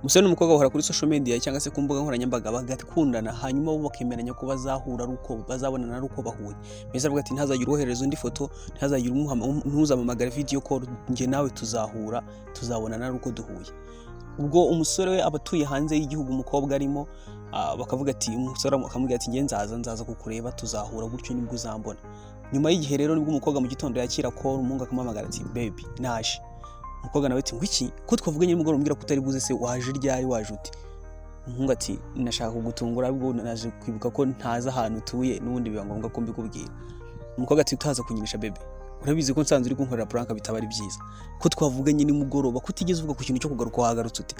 Umusore n'umukobwa bahora kuri social media cyangwa se ku mbuga nkoranyambaga bagakundana, hanyuma bo bakemeranya ko bazahura ari uko bazabonana, ari uko bahuye. Mbese aravuga ati: "Ntazagire uwohereza undi foto, ntazagire ntuzampamagare video call, njye nawe tuzahura, tuzabonana ari uko duhuye." Ubwo umusore we aba atuye hanze y'igihugu umukobwa arimo, bakavuga ati, umusore akamubwira ati: "Njye nzaza kukureba, tuzahura gutyo nibwo uzambona." Nyuma y'igihe rero nibwo umukobwa mu gitondo yakira call, umuhungu akamuhamagara ati: "Baby, naje." Umukobwa nawe ati: "Ngwiki? Ko twavuganye nimugoroba umbwira ko utari buze se, waje ryari? Waje ute?" Umuhungu ati: "Nashaka kugutungura, ahubwo naje kwibuka ko ntazi ahantu utuye, n'ubundi biba ngombwa ko mbikubwira." Umukobwa ati: "Utaza kunyinisha baby, urabizi ko nsanzwe uri kunkorera prank bitaba ari byiza. Ko twavuganye nimugoroba, ko utigeze uvuga ku kintu cyo kugaruka, wagarutse ute?"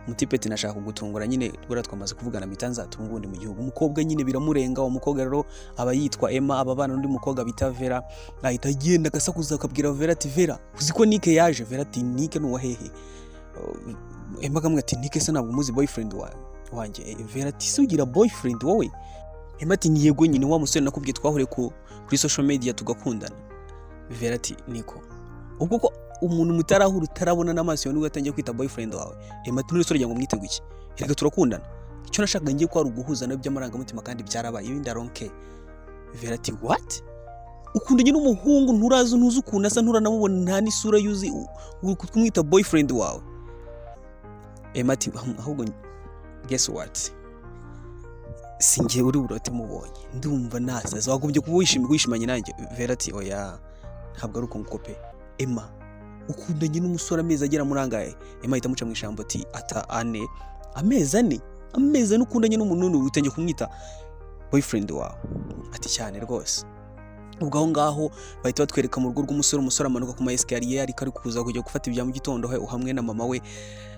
Umutipe ati: "Nashaka kugutungura nyine, buriya twamaze kuvugana, mpita nzatunga ubundi mu gihugu." Umukobwa nyine biramurenga. Uwo mukobwa rero aba yitwa Emma, aba abana n'undi mukobwa bita Vera. Ahita agenda agasakuza, akabwira Vera ati: "Vera, uzi ko Nike yaje?" Vera ati: "Nike ni uwa hehe?" Emma akamubwira ati: "Nike se ntabwo umuzi, boyfriend wanjye." Vera ati: "Se ugira boyfriend wowe?" Emma ati: "Ni yego nyine, wa musore nakubwiye twahuriye kuri social media tugakundana." Vera ati: "Niko ubwo ko umuntu mutarahura, utarabona n'amaso yawe, nibwo atangiye kwita boyfriend wawe?" Emma ati: "None se uragira ngo mwite iki? Reka turakundana, icyo nashakaga ngiye ko ari uguhuza nabyo by'amarangamutima kandi byarabaye, ibindi aronke." Vera ati: "What? Ukundanye n'umuhungu nturazi, ntuzi ukuntu asa, nturanamubona, nta n'isura yuzi, uri kumwita boyfriend wawe?" Emma ati: "Ahubwo guess what, si njye uri burote mubonye, ndumva nasaze, wagombye kuba wishimye wishimanye nanjye." Vera ati: "Oya, ntabwo ari uko nguko pe. Emma, ukundanye n'umusore amezi agera muri angahe?" Emma ahita amuca mu ijambo ati: "Ata ane, amezi 4, amezi 4 ukundanye n'umuntu none utangiye kumwita boyfriend wawe?" Ati: "Cyane rwose." Ubwo aho ngaho bahita batwereka mu rugo rw'umusore. Umusore amanuka ku ma escalier, ariko ari kuza kujya gufata ibya mu gitondo hamwe na mama we.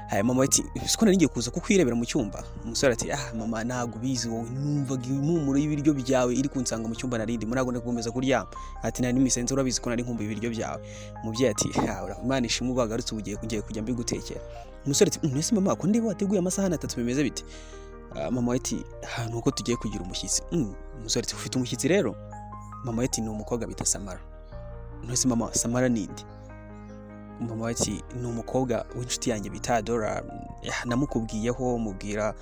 Haya, mama we ati: "Siko nari ngiye kuza kukwirebera mu cyumba." Umusore ati: "Ah mama, ntabwo ubizi wowe, numvaga impumuro y'ibiryo byawe iri kunsanga mu cyumba narindi, ntabwo ndakomeza kuryama." Ati: "Nari misenze, urabizi ko nari nkumbuye ibiryo byawe." Umubyeyi ati: "Ah, Imana ishimwe ubagarutse, ubu ugiye kujya mbigutekera." Umusore ati: "Mbese mama, ko ndeba wateguye amasahani atatu, bimeze bite?" Ah, mama we ati: "Ah, nuko tugiye kugira umushyitsi." Umusore ati: "Ufite umushyitsi rero?" Mama we ati: "Ni umukobwa bita Samara." "Ntese mama, Samara ninde?" Mama we ati: "Ni umukobwa w'inshuti yanjye bita Adora. Namukubwiyeho, mubwira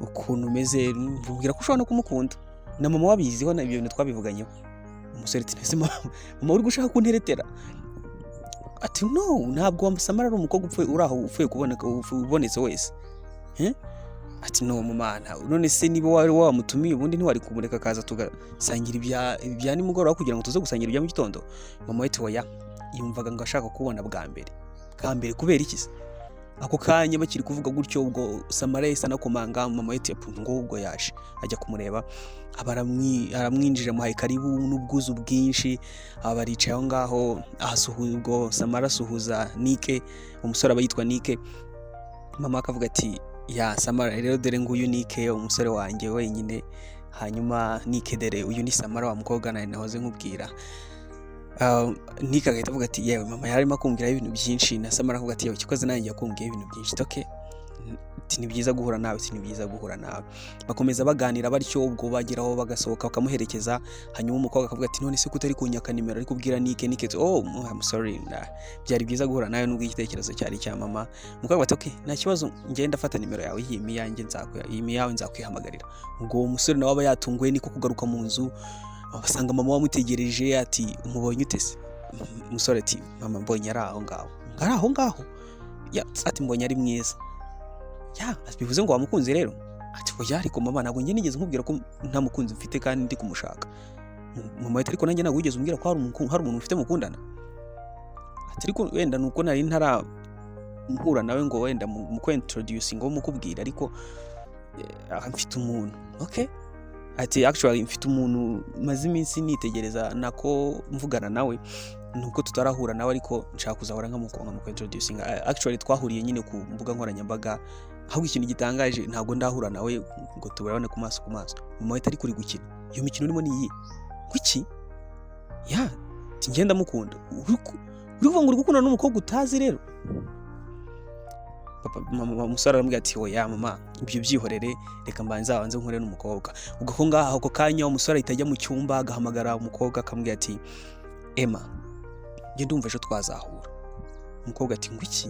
ukuntu umeze, mubwira ko ushobora no kumukunda, na mama wabiziho, na ibyo bintu twabivuganyeho." Umusore ati: "Ntese mama, mama uri gushaka kunteretera?" Ati: "No, ntabwo Samara ari umukobwa upfuye uri aho upfuye kuboneka ubonetse wese." Eh? Ati: "No mama, none se niba wari wamutumiye, ubundi ntiwari kumureka akaza tugasangira ibya nimugoroba kugira ngo tuze gusangira ibya mu gitondo?" Mama we ati: "Oya, yumvaga ngo ashaka kubona bwa mbere bwa mbere." "Kubera iki se?" Ako kanya bakiri kuvuga gutyo, ubwo Samara yahise anakomanga. Mama we ati: "Ngo ubwo yaje." Ajya kumureba, aba aramwinjira, amuhaye karibu n'ubwuzu bwinshi. Aba baricaye aho ngaho, ahasuhuza, ubwo Samara asuhuza Nike. Umusore aba yitwa Nike. Mama akavuga ati: "Ya Samara rero, dore nguyu Nike, umusore wanjye wenyine. Hanyuma Nike, dore uyu ni Samara, wa mukobwa nawe nahoze nkubwira." Nike agahita avuga ati: "Yewe mama, yarimo akumbwira ibintu byinshi." Na Samara akavuga ati: "Yewe, kikoze nanjye yakumbwiye ibintu byinshi." Okay, ati: "Ni byiza guhura nawe." Ati: "Ni byiza guhura nawe." Bakomeza baganira batyo, ubwo bageraho bagasohoka, bakamuherekeza. Hanyuma umukobwa akavuga ati: "None se ko utari kunyaka nimero?" Ari kubwira Nike. Nike ati: "Oh, I'm sorry, byari byiza guhura nawe nubwo igitekerezo cyari icya mama." Umukobwa ati: "Okay, nta kibazo, ngenda afata nimero yawe, iyi miyanjye nzakwiha, iyi miyawe nzakwihamagarira." Ubwo uwo musore nawe aba yatunguwe niko kugaruka mu nzu, basanga mama wamutegereje. Ati: "Umubonye ute se?" Umusore ati: "Mama, mbonye ari aho ngaho." "Ari aho ngaho?" Ya, ati: "Mbonye ari mwiza." "Ya, bivuze ngo wamukunze rero?" Ati: "Oya, ariko mama, ntabwo njye nigeze nkubwira ko nta mukunzi mfite kandi ndi kumushaka." Mama ati: "Ariko nanjye ntabwo wigeze umbwira ko hari umuntu ufite mukundana." Ati: "Ariko wenda nuko nari ntara mpura nawe ngo wenda mu introducing ngo mukubwira, ariko mfite umuntu." Okay, ati: "Actually mfite umuntu maze iminsi nitegereza, nako mvugana nawe, nuko tutarahura nawe, ariko nshaka kuzahora nkamuku introducing. Actually twahuriye nyine ku mbuga nkoranyambaga, ahubwo ikintu gitangaje ntabwo ndahura nawe ngo tuburane ku maso ku maso." Mama we: "Ariko uri gukina, iyo mikino urimo ni iyi kuki?" "Ya, ngenda mukunda." "Uri kuvuga ngo uri gukundana n'umukobwa utazi rero?" Papa, mama, umusore aramubwira ati: "Oya mama, ibyo byihorere, reka mbanze abanze nkure n'umukobwa." Ubwo ko ngaho ako kanya umusore ahita ajya mu cyumba, agahamagara umukobwa, akamubwira ati: "Emma, njye ndumva ejo twazahura." Umukobwa ati: "Ngo iki?"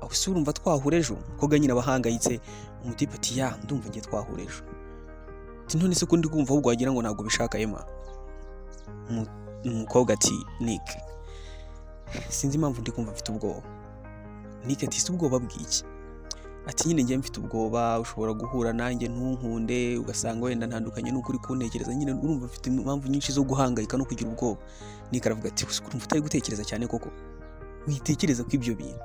Aho se urumva twahura ejo? Umukobwa nyine aba ahangayitse. Umutipe ati: "Yeah, ndumva ngiye twahura ejo." Ati: "None se ko ndi kumva ahubwo wagira ngo ntabwo ubishaka, Emma?" Umukobwa ati: "Nick, sinzi impamvu ndi kumva mfite ubwoba." Nick ati: "Si ubwoba bw'iki?" Ati: "Nyine njye mfite ubwoba ushobora guhura nanjye ntunkunde, ugasanga wenda ntandukanye n'uko uri kuntekereza. Nyine urumva mfite impamvu nyinshi zo guhangayika no kugira ubwoba." Nick aravuga ati: "Urumva utari gutekereza cyane koko? Witekereza ko ibyo bintu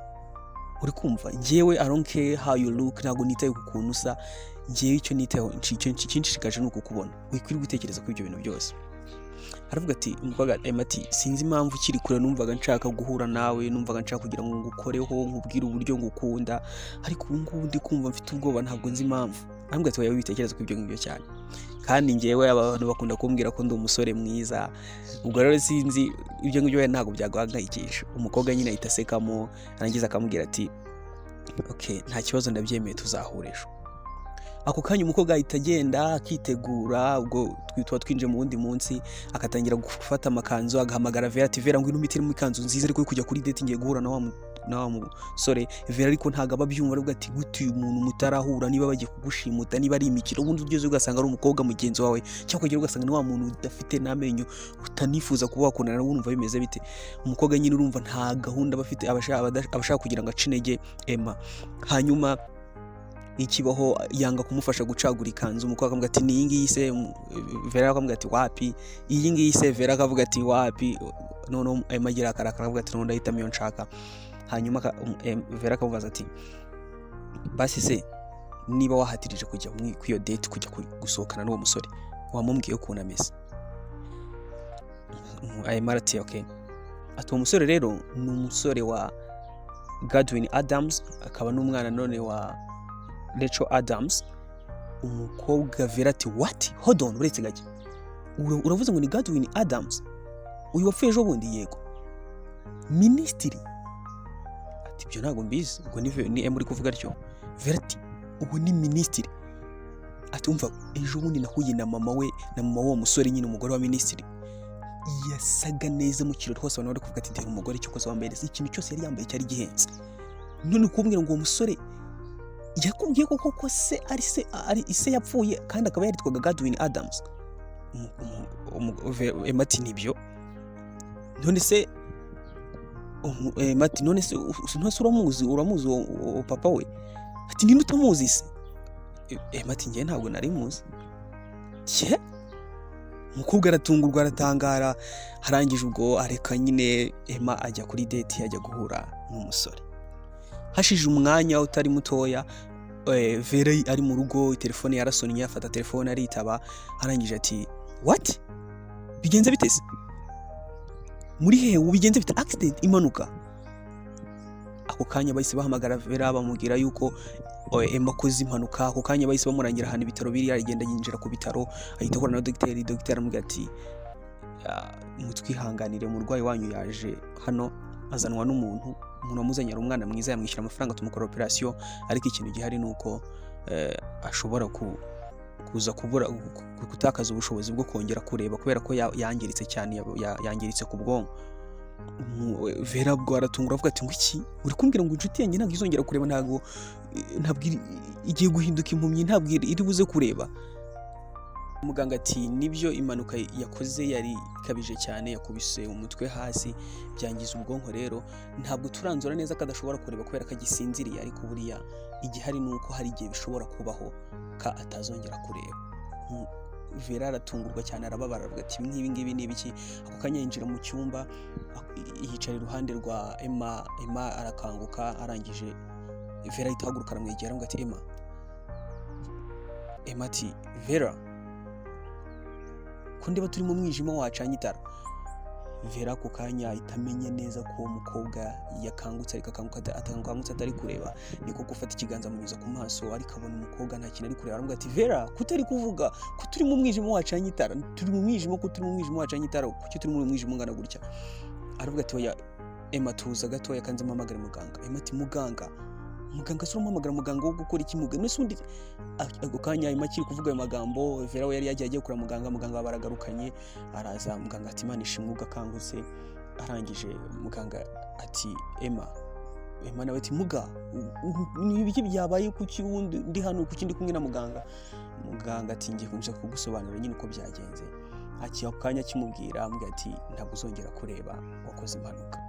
uri kumva. Njyewe I don't care how you look, ntabwo nitaye ku kuntu usa. Njyewe icyo nitayeho, icyo kinshishikaje ni ukukubona. Wikwiriye gutekereza kuri ibyo bintu byose." Aravuga ati, umukobwa Emma ati: "Sinzi impamvu ukiri kure numvaga nshaka guhura nawe, numvaga nshaka kugira ngo ngukoreho, nkubwire uburyo ngukunda, ariko ubu ngubu ndi kumva mfite ubwoba, ntabwo nzi impamvu." Arambwira ati: "Oya, witekereza kuri ibyo ngibyo cyane. Kandi njyewe abantu bakunda kumbwira ko ndi umusore mwiza, ubwo rero sinzi, ibyo ngibyo wenda ntabwo byaguhangayikisha." Umukobwa nyine ahita asekamo, arangiza akamubwira ati: "Ok, nta kibazo, ndabyemeye, tuzahura ejo." Ako kanya umukobwa ahita agenda akitegura. Ubwo tuba twinjiye mu wundi munsi, agatangira gufata amakanzu, agahamagara Vera ati: "Vera, ngwino umpitiremo ikanzu nziza ariko yo kujya kuri date, ngiye guhura na wa musore." Vera ariko ntabwo aba abyumva, aravuga ati: "Gute uyu muntu mutarahura, niba bagiye kugushimuta, niba ari imikino, ubundi ugeze ugasanga ari umukobwa mugenzi wawe, cyangwa ukagera ugasanga ni wa muntu udafite n'amenyo utanifuza kuba wakundana nawe, urumva bimeze bite?" Umukobwa nyine urumva nta gahunda aba afite, aba ashaka kugira ngo ace intege Emma. Hanyuma ikibaho, yanga kumufasha gucagura ikanzu. Umukobwa akamubwira ati: "Ni iyi ngiyi se?" Vera akamubwira ati: "Wapi." "Iyi ngiyi se?" Vera akavuga ati: "Wapi." Noneho Emma agira akarakara, akavuga ati: "Noneho ndahitamo iyo nshaka." Hanyuma Vera akamubaza ati: "Basi se niba wahatirije kujya kuri iyo date, kujya gusohokana n'uwo musore, wamubwiye ukuntu ameze?" Emma ati: "Okay." Ati: "Uwo musore rero ni umusore wa Godwin Adams, akaba n'umwana none wa Rachel Adams." Umukobwa Vera ati: "What? Hold on, uretse gake. Uravuze ngo ni Godwin Adams uyu wapfuye ejo bundi?" "Yego." "Minisitiri?" Ati: "Ibyo ntabwo mbizi." Ubwo ni Emma uri kuvuga atyo. Vera ati: "Ubu ni minisitiri." Ati: "Umva, ejo bundi nahuye na mama we, na mama w'uwo musore nyine, umugore wa minisitiri. Yasaga neza mu kirori hose, abantu bari kuvuga ati: 'Dore umugore cyokoze wambaye neza.' Ikintu cyose yari yambaye cyari gihenze. None kumbwira ngo uwo musore yakubwiye ko koko se ari se, ari ise yapfuye, kandi akaba yaritwaga Godwin Adams?" Emma ati: "Nibyo." None se Emma ati: None se uramuzi uwo papa we?" Ati: "Ninde utamuzi se?" Emma ati: "Njye ntabwo nari muzi." Cye umukobwa aratungurwa, aratangara. Arangije ubwo areka nyine Emma ajya kuri date, ajya guhura n'umusore. Hashije umwanya utari mutoya, Vera ari mu rugo, telefone yarasonnye, afata telefone aritaba. Arangije ati: "What? Bigenze bite se? Muri hehe? Bigenze bite? Accident, impanuka?" Ako kanya bahise bahamagara Vera, bamubwira yuko Emma akoze impanuka. Ako kanya bahise bamurangira ahantu ibitaro biri, aragenda yinjira ku bitaro, ahita ahura na dogiteri. Dogiteri aramubwira ati: "Ah, mutwihanganire, umurwayi wanyu yaje hano azanwa n'umuntu, umuntu wamuzanye ari umwana mwiza, yamwishyura amafaranga tumukora operation, ariko ikintu gihari ni uko ashobora kuza kubura, gutakaza ubushobozi bwo kongera kureba kubera ko yangiritse cyane, yangiritse ku bwonko." Vera bwo aratungura, avuga ati: "Ngo iki? Uri kumbwira ngo inshuti yanjye ntabwo izongera kureba, ntabwo igiye guhinduka impumyi, ntabwo iri buze kureba?" Muganga ati: "Nibyo, impanuka yakoze yari ikabije cyane, yakubise umutwe hasi byangiza ubwonko. Rero ntabwo turanzura neza ko adashobora kureba kubera ko agisinziriye, ariko buriya igihari ni uko hari igihe bishobora kubaho ka atazongera kureba." Vera aratungurwa cyane, arababara, aravuga ati: "Ibi ngibi ngibi ni ibiki?" Ako kanya yinjira mu cyumba, yicara iruhande rwa Emma. Emma arakanguka. Arangije Vera ahita ahaguruka, aramwegera, aramubwira ati: "Emma." Emma ati: "Vera, ko ndeba turi mu mwijima, wacanye itara?" Vera ako kanya ahita amenya neza ko uwo mukobwa yakangutse, ariko akanguka atakangutse atari kureba. Niko gufata ikiganza amunyuza ku maso, ariko abona umukobwa nta kintu ari kureba. Aramubwira ati: "Vera, kutari kuvuga, ko turi mu mwijima, wacanye itara? Turi mu mwijima, ko turi mu mwijima, wacanye itara? Kuki turi mu mwijima ungana gutya?" Aravuga ati: "Oya Emma, tuza gatoya, kanze mpamagare muganga." Emma ati: "Muganga? Muganga se uramuhamagara muganga wo gukora iki? Muganga nese undi?" Ako kanya Emma akiri kuvuga ayo magambo, Vera we yari yagiye, agiye kureba muganga. Muganga baragarukanye, araza. Muganga ati: "Imana ishimwe, ugakangutse." Arangije muganga ati: "Emma." Emma nawe ati: "Muga, ni ibiki byabaye? Kuki ubundi ndi hano? Kuki ndi kumwe na muganga?" Muganga ati: "Ngiye kunja kugusobanurira nyine uko byagenze." Aki ako kanya akimubwira, amubwira ati: "Ntabwo uzongera kureba, wakoze impanuka."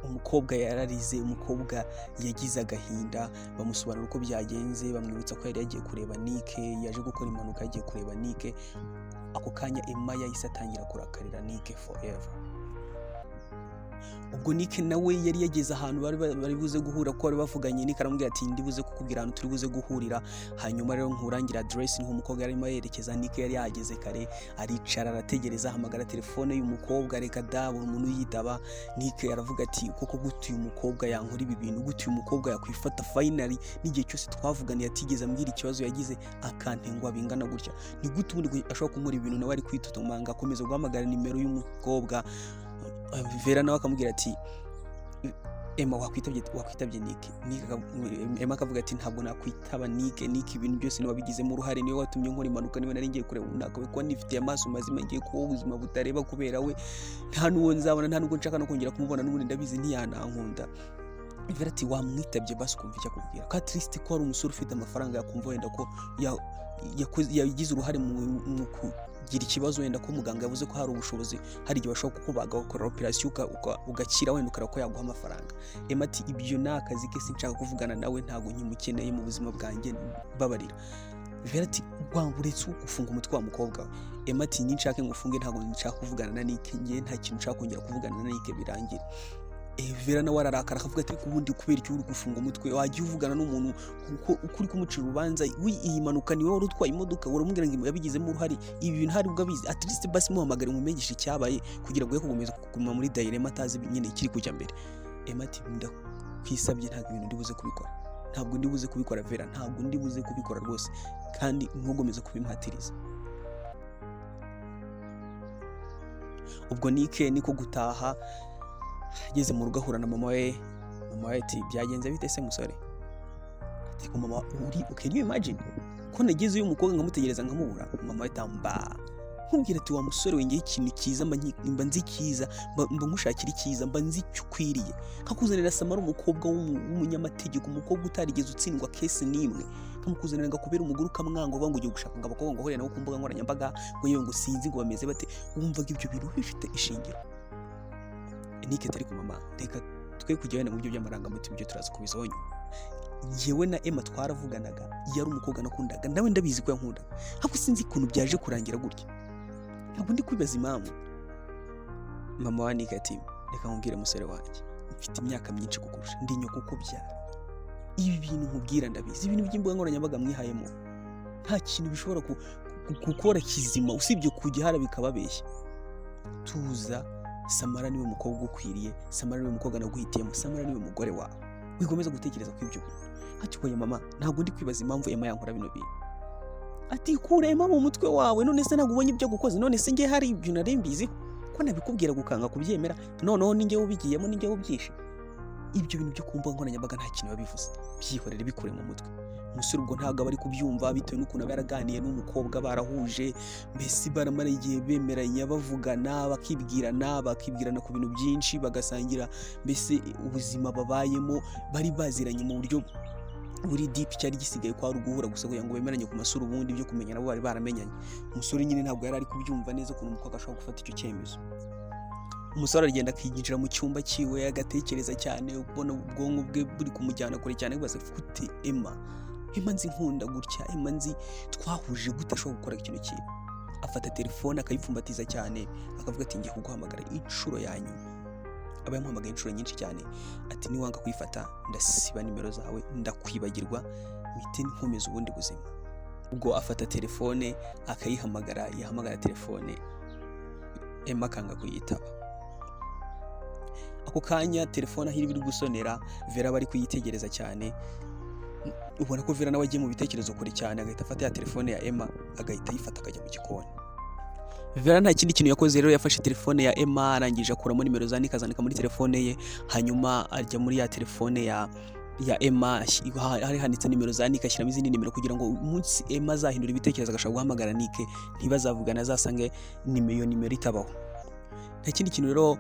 Umukobwa yararize, umukobwa yagize agahinda. Bamusobanura uko byagenze, bamwibutsa ko yari yagiye kureba Nike, yaje gukora impanuka yagiye kureba Nike. Ako kanya Emma yahise atangira kurakarira Nike forever. Ubwo Nike nawe yari yageze ahantu bari buze guhura, ko bari bavuganye. Nike aramubwira ati: "Ndi buze kukubwira ahantu turi buze guhurira, hanyuma rero nkurangira address." Niho umukobwa yarimo yerekeza. Nike yari yahageze kare, aricara arategereza, ahamagara telefone y'umukobwa, reka da, buri muntu yitaba. Nike aravuga ati: "Koko gute uyu mukobwa yankora ibi bintu? Gute uyu mukobwa yakwifata finally n'igihe cyose twavuganiye atigeze ambwira ikibazo yagize, akantengwa bingana gutya? Ni gute ubundi ashobora kunkora ibintu?" Nawe ari kwitotomanga, akomeza guhamagara nimero y'umukobwa. Vera nawe akamubwira ati: "Emma, wakwitabye Nike?" Emma akavuga ati: "Ntabwo nakwitaba Nike. Nike ibintu byose niwe wabigizemo uruhare, niwe watumye nkora impanuka, niwe nari ngiye kureba. Nakabaye kuba nifitiye amaso mazima, ngiye kubaho ubuzima butareba kubera we. Nta n'uwo nzabona, nta n'ubwo nshaka no kongera kumubona, n'ubundi ndabizi ntiyanankunda." Vera ati: "Wamwitabye basi ukumva icyo akubwira, ko at least ko hari umusore ufite amafaranga, yakumva wenda ko yagize uruhare mu kugira ikibazo, wenda ko muganga yavuze ko hari ubushobozi, hari igihe bashobora kukubaga bagakora operasiyo ugakira, wenda ukareba ko yaguha amafaranga." Emma ati: "Ibyo ni akazi ke, sinshaka kuvugana nawe, ntabwo nkimukeneye mu buzima bwanjye, babarira." Vera ati: "Wanga uretse gufunga umutwe wa mukobwa we." Emma ati: "Ninshake ngufunge, ntabwo nshaka kuvugana na Nike, njye nta kintu nshaka kongera kuvugana na Nike, birangire." Vera nawe ararakara, akavuga ati: "Ariko ubundi kubera icyo uri gufunga umutwe? Wajya uvugana n'umuntu uko uri kumucira urubanza? Iyi mpanuka niwe wari utwaye imodoka, uramubwira ngo yabigizemo uruhare. Ibi bintu hari ubwo abizi? At least basi muhamagare umumenyeshe icyabaye, kugira ngo ye gukomeza kuguma muri dilemma atazi nyine ikiri kujya mbere." Emma ati: "Ndakwisabye, ntabwo ibintu ndi buze kubikora, ntabwo ndi buze kubikora Vera, ntabwo ndi buze kubikora rwose, kandi ntugomeze kubimpatiriza." Ubwo Nike niko gutaha, ageze mu rugo ahura na mama we. Mama we ati: "Byagenze bite se musore?" Ati: "Mama, uri can you imagine ko nagezeyo umukobwa nkamutegereza nkamubura?" Mama we tamba nkubwira ati: "Wa musore we, ngewe ikintu cyiza mba nzi icyiza, mba nkushakira icyiza, mba nzi icyo ukwiriye. Nkakuzanira Samara, umukobwa w'umunyamategeko, umukobwa utarigeze utsindwa case n'imwe, nkamukuzanira ngo akubere umugore, ukamwanga, uvuga ngo ugiye gushaka ngo abakobwa ngo uhure nabo ku mbuga nkoranyambaga, ngo yewe ngo sinzi ngo bameze bate. Wumvaga ibyo bintu bifite ishingiro?" Nike atari ku mama, reka twe kujya wenda mu byo by'amarangamutima, ibyo turaza kubizaho nyuma. Njyewe na Emma twaravuganaga, yari umukobwa nakundaga, nawe ndabizi ko yankundaga, ariko sinzi ukuntu byaje kurangira gutya, ntabwo ndi kwibaza impamvu." Mama wa Nike ati: "Reka nkubwire musore wanjye, mfite imyaka myinshi kukurusha, ndi nyoko ukubyara. Ibi bintu nkubwira ndabizi. Ibintu by'imbuga nkoranyambaga mwihayemo nta kintu bishobora gukora kizima usibye kujya hara bikababeshya. Tuza, Samara niwe mukobwa ukwiriye, Samara niwe mukobwa naguhitiyemo, Samara niwe mugore wawe, wikomeza gutekereza kuri ibyo bintu." Ati: "Oya mama, ntabwo ndi kwibaza impamvu Emma yankora bino bintu." Ati: "Kura Emma mu mutwe wawe. None se ntabwo ubonye ibyo gukoze? None se njye hari ibyo nari mbiziho ko nabikubwira gukanga kubyemera? Noneho ninjye ubigiyemo, ninjye ubyishe. Ibyo bintu byo ku mbuga nkoranyambaga nta kintu biba bivuze, byihorere, bikure mu mutwe." Umusore ubwo ntabwo aba ari kubyumva, bitewe n'ukuntu aba yaraganiye n'umukobwa, barahuje, mbese baramara igihe bemeranya, bavugana, bakibwirana ku bintu byinshi, bagasangira mbese ubuzima babayemo, bari baziranye mu buryo buri deep. Cyari gisigaye kwari uguhura gusa kugira ngo bemeranye ku masura, ubundi byo kumenya nabo bari baramenyanye. Umusore nyine ntabwo yari ari kubyumva neza ukuntu umukobwa ashobora gufata icyo cyemezo. Umusore aragenda akinjira mu cyumba cyiwe, agatekereza cyane, ubona ubwonko bwe buri kumujyana kure cyane, abaza: "Gute Emma, Emma nzi nkunda gutya, Emma nzi twahuje, gute ashobora gukora ikintu kintu?" Afata telefone akayipfumbatiza cyane, akavuga ati: "Ngiye kuguhamagara inshuro ya nyuma." Aba yamuhamagaye inshuro nyinshi cyane. Ati: "Niwanga kuyifata ndasiba nimero zawe, ndakwibagirwa, mpite nkomeza ubundi buzima." Ubwo afata telefone akayihamagara, yahamagara telefone Emma akanga kuyitaba. Ako kanya telefone aho iri gusonera, Vera aba ari kuyitegereza cyane. Ubona ko Vera nawe agiye mu bitekerezo kure cyane, agahita afata ya telefone ya Emma, agahita ayifata akajya mu gikoni. Vera nta kindi kintu yakoze rero, yafashe telefone ya Emma, arangije akuramo nimero za Nick, azandika muri telefone ye, hanyuma ajya muri ya telefone ya Emma hari handitse nimero za Nick, ashyiramo izindi nimero kugira ngo umunsi Emma azahindura ibitekerezo agashaka guhamagara Nick ntibazavugana, azasange nimero iyo nimero itabaho. Nta kindi kintu rero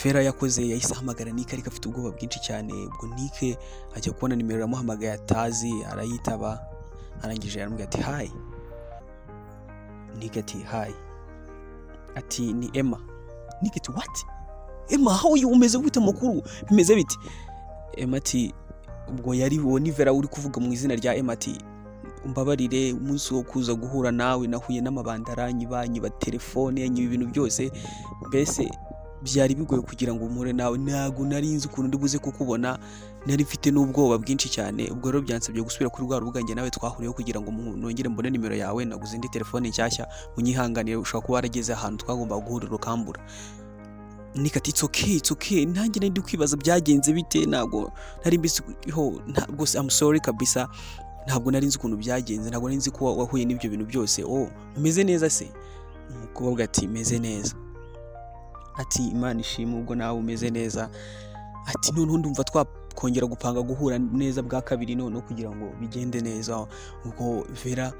Vera yakoze, yahise ahamagara Nick, ariko afite ubwoba bwinshi cyane. Ubwo Nick ajya kubona nimero yamuhamagaye atazi, arayitaba. Arangije aramubwira ati: "Hi." Nick ati: "Hi." Ati: "Ni Emma." Nick ati: "What? Emma, how you? Umeze gute? Amakuru bimeze bite?" Emma ati, ubwo yari uwo ni Vera uri kuvuga mu izina rya Emma, ati: "Umbabarire, umunsi wo kuza guhura nawe nahuye n'amabanda, aranyiba, nyiba telefone, nyiba ibintu byose. Mbese byari bigoye kugira ngo mpure nawe. Ntabwo nari nzi ukuntu ndi buze kukubona, nari mfite n'ubwoba bwinshi cyane. Ubwo rero byansabye gusubira kuri rwa rubuga njye nawe twahuriyeho kugira ngo nongere mbone nimero yawe. Naguze indi telefone nshyashya, unyihanganire, ushobora kuba warageze ahantu twagombaga guhurira ukambura." Nick ati: "It's okay, it's okay. Nanjye nari ndi kwibaza byagenze bite, ntabwo nari mbiziho rwose. I'm sorry kabisa, ntabwo nari nzi ukuntu byagenze, ntabwo nari nzi ko wahuye n'ibyo bintu byose. Oh, umeze neza se?" Umukobwa ati: "Meze neza." Ati: "Imana ishimwe ubwo nawe umeze neza." Ati: "Noneho ndumva twakongera gupanga guhura neza bwa kabiri, noneho kugira ngo bigende neza." Ubwo Vera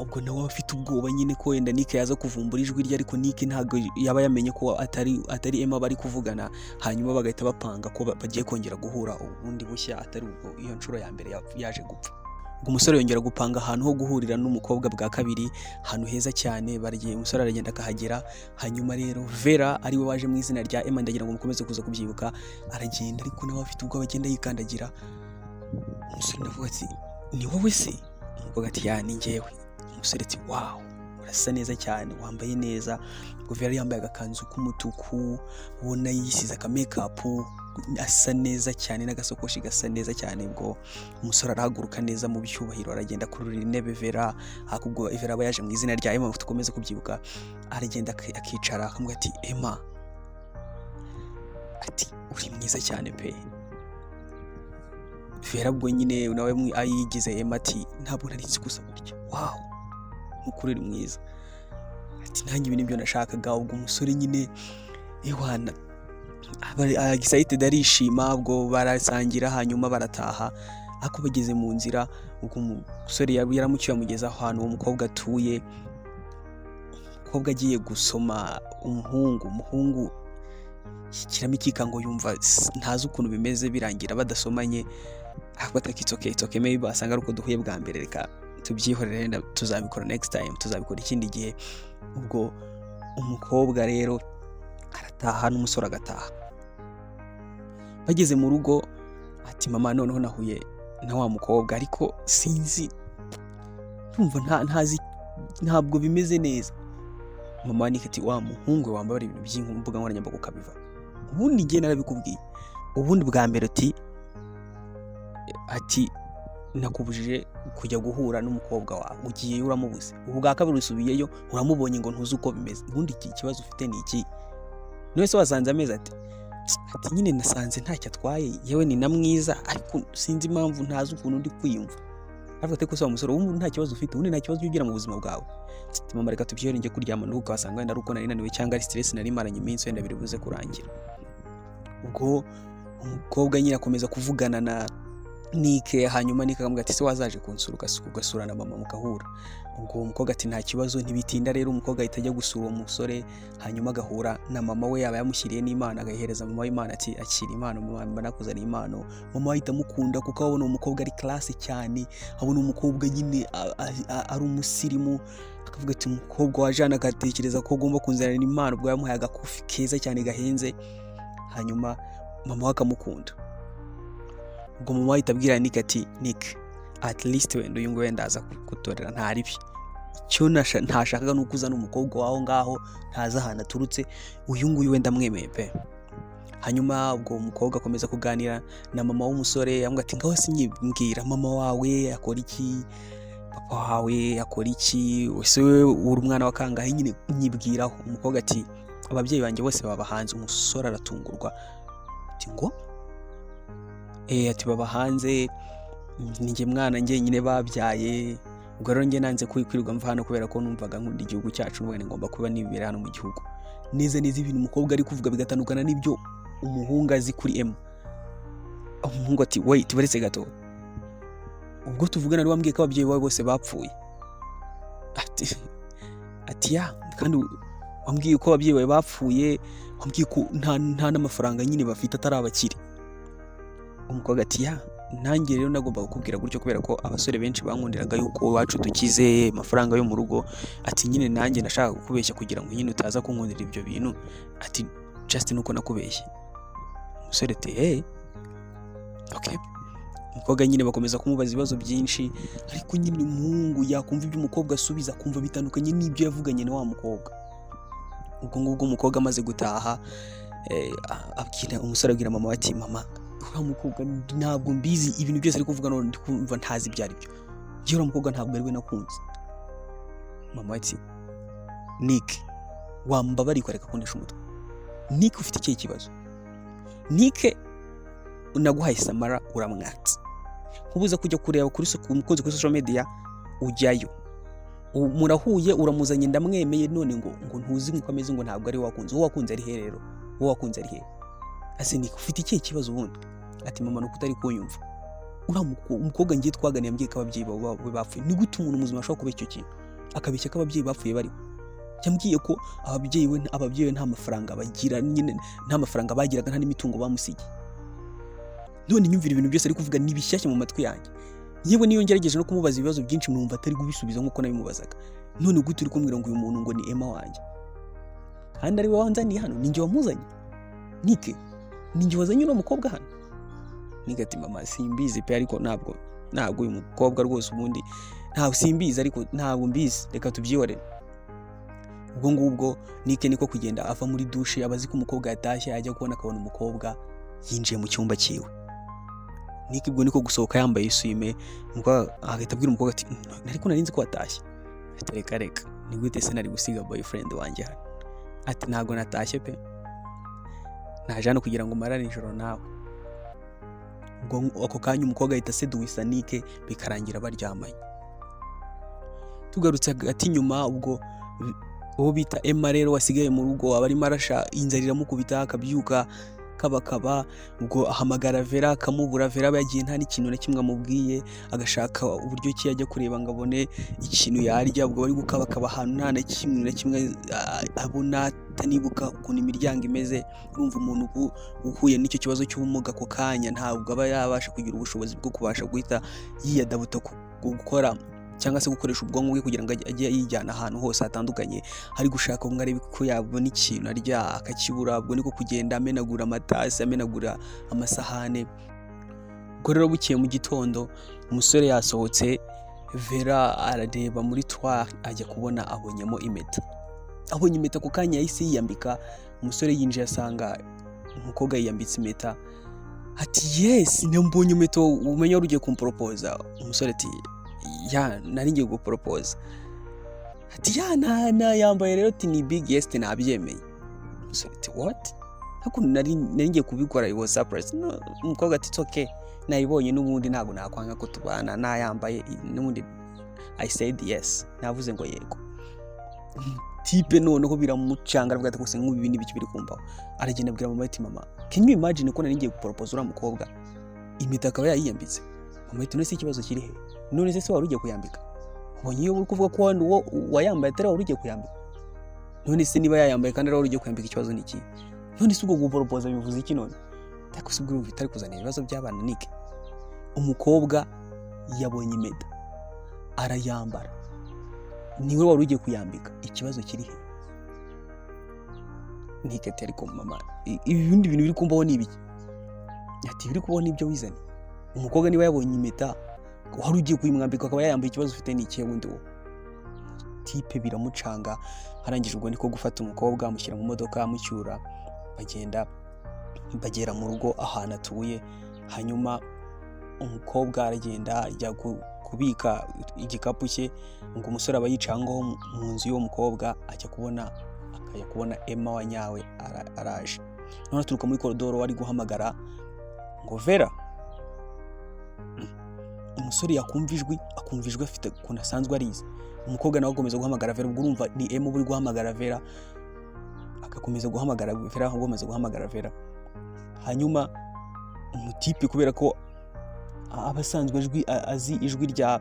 ubwo nawe afite ubwoba nyine ko wenda Nick yaza kuvumbura ijwi rye, ariko Nick ntabwo yaba yamenye ko atari Emma bari kuvugana. Hanyuma bagahita bapanga ko bagiye kongera guhura ubundi bushya, atari ubwo iyo nshuro ya mbere yaje gupfa. Ubwo umusore yongera gupanga ahantu ho guhurira n'umukobwa bwa kabiri, ahantu heza cyane. Baragiye, umusore aragenda akahagera. Hanyuma rero Vera, ariwe waje mu izina rya Emma, ndagira ngo mukomeze kuza kubyibuka, aragenda ariko nawe afite ubwoba, agenda yikandagira. Umusore ndavuga ati: "Ni wowe se?" Umukobwa ati: "Yeah, ni njyewe." Umusore ati: "Wow, urasa neza cyane, wambaye neza." Ubwo Vera yambaye agakanzu k'umutuku, ubona yisize aka makeup, asa neza cyane, n'agasokoshi gasa neza cyane. Ubwo umusore arahaguruka neza mu byubahiro, aragenda akurura intebe Vera. Ubwo Vera aba yaje mu izina rya Emma, dukomeze kubyibuka. Aragenda akicara, akamubwira ati: "Emma," ati: "uri mwiza cyane pe." Vera ubwo nyine nawe ayigize Emma ati: "Ntabwo nari nzi gusa gutya. Wow, nukuri uri mwiza." Ati: "Nanjye ibi nibyo nashakaga." Ubwo umusore nyine ewana aba excited, arishima. Ubwo barasangira, hanyuma barataha. Ariko bageze mu nzira, ubwo umusore yaramucyuye, amugeza ahantu uwo mukobwa atuye. Umukobwa agiye gusoma umuhungu, shyikiramo ikikango, yumva ntazi ukuntu bimeze, birangira badasomanye. Ahubwo ati: "It's okay, it's okay, maybe basanga ari uko duhuye bwa mbere, reka tubyihorere, wenda tuzabikora next time, tuzabikora ikindi gihe." Ubwo umukobwa rero arataha n'umusore agataha. Bageze mu rugo ati: "Mama, noneho nahuye na wa mukobwa, ariko sinzi, ndumva ntazi, ntabwo bimeze neza." Mama Nick ati: "Wa muhungu we, wambara ibintu by'imbuga nkoranyambaga ukabiva. Ubundi njye narabikubwiye ubundi bwa mbere." Ati: "Nakubujije kujya guhura n'umukobwa wawe, ugiyeyo uramubuze, ubu bwa kabiri usubiyeyo uramubonye ngo ntuzi uko bimeze. Ubundi iki kibazo ufite ni iki? None se wasanze amezi?" Ati: "Nyine nasanze ntacyo atwaye, yewe ni na mwiza, ariko sinzi impamvu ntazi ukuntu ndi kwiyumva." Aravuga ati: "Ko se wa musore, ubu nta kibazo ufite? Ubundi nta kibazo ugira mu buzima bwawe?" Ati: "Mama, reka tubyihore, njye kuryama nduhuka, wasanga wenda ari uko nari naniwe cyangwa ari stress nari maranye iminsi, wenda biri buze kurangira." Ubwo umukobwa nyine akomeza kuvugana na Nick. Hanyuma Nick akamubwira ati: "Se wazaje kunsura, ugasura na mama, mugahura?" Ubwo uwo mukobwa ati: "Nta kibazo." Ntibitinda rero, umukobwa ahita ajya gusura uwo musore, hanyuma agahura na mama we. Yaba yamushyiriye n'impano, agahereza mama w'impano, ati: "Akira impano mama, mba nakuzaniye impano." Mama we ahita amukunda kuko abona uwo mukobwa ari classe cyane, abona umukobwa nyine ari umusirimu, akavuga ati: "Umukobwa wa Jane agatekereza ko ugomba kunzanira impano." Ubwo yamuhaye agakufi keza cyane gahenze, hanyuma mama we akamukunda. Ubwo mama we ahita abwira Nick ati: "Nick, at least wenda uyu nguyu wenda aza kugutorera, nta ribi. Icyo ntashakaga ni uko uzana umukobwa w'aho ngaho ntazi ahantu aturutse. Uyu nguyu wenda amwemeye pe." Hanyuma ubwo umukobwa akomeza kuganira na mama w'umusore, amubwira ati: "Ngaho sinyibwira, mama wawe akora iki? Papa wawe akora iki? Ese wowe uri umwana wa kangahe? Nyine nyibwiraho." Umukobwa ati: "Ababyeyi banjye bose baba hanze." Umusore aratungurwa ati: "Ngo?" Ati: "Baba hanze, ni njye mwana njyenyine babyaye. Ubwo rero njye nanze kwirirwa mva hano kubera ko numvaga nkunda igihugu cyacu, n'ubundi ngomba kuba nibera hano mu gihugu." Neza neza ibintu umukobwa ari kuvuga bigatandukana n'ibyo umuhungu azi kuri Emma. Umuhungu ati: "Wait, baretse gato, ubwo tuvugana wari wambwiye ko ababyeyi bawe bose bapfuye." Ati: "Yeah, kandi Wambwiye ko ababyeyi bawe bapfuye, wambwiye ko nta n'amafaranga nyine bafite, atari abakire." Umukobwa ati: "Yeah, nanjye rero nagomba kukubwira gutyo kubera ko abasore benshi bankundiraga yuko iwacu dukize, amafaranga yo mu rugo." Ati: "Nyine nanjye nashakaga kukubeshya kugira ngo nyine utaza kunkundira ibyo bintu." Ati: "Just nuko nakubeshye." Umusore ati: "Hey, okay." Umukobwa nyine bakomeza kumubaza ibibazo byinshi, ariko nyine umuhungu yakumva ibyo umukobwa asubiza, akumva bitandukanye n'ibyo yavuganye na wa mukobwa. Ubwo ngubwo umukobwa amaze gutaha, abwira umusore, abwira mama we ati: "Mama, uriya mukobwa ntabwo mbizi, ibintu byose ari kuvuga none ndi kumva ntazi ibyo ari byo. Njyewe uriya mukobwa ntabwo ari we nakunze." Mama we ati: "Nick, wambabariye ukareka kuntesha umutwe? Nick, ufite ikihe kibazo? Nick, naguhaye Samara uramwatse, nkubuza kujya kureba kuri umukunzi kuri social media, ujyayo. Murahuye, uramuzanye, ndamwemeye, none ngo ntuzi nkuko ameze, ngo ntabwo ari we wakunze. Uwo wakunze ari he rero? Uwo wakunze ari he ase? Nick, ufite ikihe kibazo ubundi?" Ati: "Mama, nuko utari kunyumva. Uriya umukobwa ngiye twaganiye ambwiye ko ababyeyi bawe bapfuye. Ni gute umuntu muzima ashobora kuba icyo kintu, akabeshya ko ababyeyi bapfuye bariho? Yambwiye ko ababyeyi we nta mafaranga bagira nyine, nta mafaranga bagiraga, nta n'imitungo bamusigiye. None nyumvira, ibintu byose ari kuvuga ni bishyashya mu matwi yanjye. Yewe, niyo ngerageje no kumubaza ibibazo byinshi, numva atari kubisubiza nk'uko nabimubazaga. None gute uri kumbwira ngo uyu muntu ngo ni Emma wanjye, kandi ari we wanzaniye hano? Ni njye wamuzanye? Nick, ni njye wazanye uno mukobwa hano?" Nick ati: "Mama, simbizi pe, ariko ntabwo uyu mukobwa rwose ubundi ntabwo simbizi, ariko ntabwo mbizi, reka tubyihorere." Ubwo ngubwo Nick niko kugenda ava muri dushe, aba azi ko umukobwa yatashye, ajya kubona akabona umukobwa yinjiye mu cyumba cyiwe. Nick ubwo niko gusohoka yambaye isume, umukobwa agahita abwira umukobwa ati: "Ariko nari nzi ko watashye." Ati: "Reka reka, ni gute se nari gusiga boyfriend wanjye hano?" Ati: "Ntabwo natashye pe, naje hano kugira ngo marane ijoro nawe." Ubwo ako kanya umukobwa ahita aseduwisa Nick, bikarangira baryamanye. Tugarutse hagati inyuma, ubwo uwo bita Emma rero wasigaye mu rugo aba arimo arasha, inzara iramukubita, akabyuka kabakaba. Ubwo ahamagara Vera akamubura. Vera aba yagiye nta n'ikintu na kimwe amubwiye, agashaka uburyo ki yajya kureba ngo abone ikintu yarya. Ubwo bari gukabakaba ahantu, nta na kimwe na kimwe abona, atanibuka ukuntu imiryango imeze. Urumva, umuntu ubu uhuye n'icyo kibazo cy'ubumuga ako kanya ntabwo aba yabasha kugira ubushobozi bwo kubasha guhita yiyadabuta gukora cyangwa se gukoresha ubwonko bwe kugira ngo ajye yijyana ahantu hose hatandukanye. Ari gushaka ngo arebe ko yabona ikintu arya, akakibura. Ubwo niko kugenda amenagura amatasi, amenagura amasahane. Ubwo rero bukeye mu gitondo, umusore yasohotse, Vera arareba muri tiroir, ajya kubona abonyemo impeta. Abonye impeta, ako kanya yahise yiyambika. Umusore yinjiye asanga umukobwa yiyambitse impeta. Ati: "Yes, mbonye impeta, umenya wari ugiye kumporopoza." Umusore ati: "Yeah, nari ngiye guporopoza." Ati: "Yeah, na yambaye rero." Ati: "Ni big yes, nabyemeye." Umusore ati: "What? Ariko nari ngiye kubikora, it was surprise." No, umukobwa ati: "It's okay, nayibonye n'ubundi ntabwo nakwanga ko tubana, nayambaye n'ubundi I said yes, navuze ngo yego." Type noneho biramucanga, aravuga ati: "Gusa nk'ubu ibi n'ibiki biri kumbaho?" Aragenda abwira mama ati: "Mama, can you imagine ko nari ngiye guporopoza uriya mukobwa, impeta akaba yayiyambitse?" Mama ati: "None se ikibazo kiri he? None se wari ugiye kuyambika? Ubonye iyo uri kuvuga ko wandi uwo wayambaye atari wari ugiye kuyambika? None se niba yayambaye kandi ari wari ugiye kuyambika, ikibazo ni iki? None se ubwo guporopoza bivuze iki none?" Ariko se ubwo urumva itari kuzana ibibazo by'abana? Nike, umukobwa yabonye impeta arayambara, niwe wari ugiye kuyambika, ikibazo kiri he? Nike ati: "Ariko mama, ibindi bintu biri kumbaho ni ibiki?" Ati: "Biri kubaho n'ibyo wizanye. Umukobwa niba yabonye impeta, wari ugiye kuyimwambika, akaba yayambaye, ikibazo ufite ni ikihe wundi wowe?" Type biramucanga. Arangije ubwo niko gufata umukobwa, amushyira mu modoka, amucyura, bagenda bagera mu rugo ahantu atuye. Hanyuma umukobwa aragenda ajya kubika igikapu cye, ngo umusore aba yicaye aho ngaho mu nzu y'uwo mukobwa. Ajya kubona, akajya kubona Emma wa nyawe araje. None aturuka muri koridoro ari guhamagara ngo: "Vera." Umusore yakumva ijwi, akumva ijwi afite ukuntu asanzwe arizi. Umukobwa nawe akomeza guhamagara Vera. Ubwo urumva ni Emma uba uri guhamagara Vera, agakomeza guhamagara Vera, agakomeza guhamagara Vera. Hanyuma umutipe, kubera ko aba asanzwe azi ijwi rya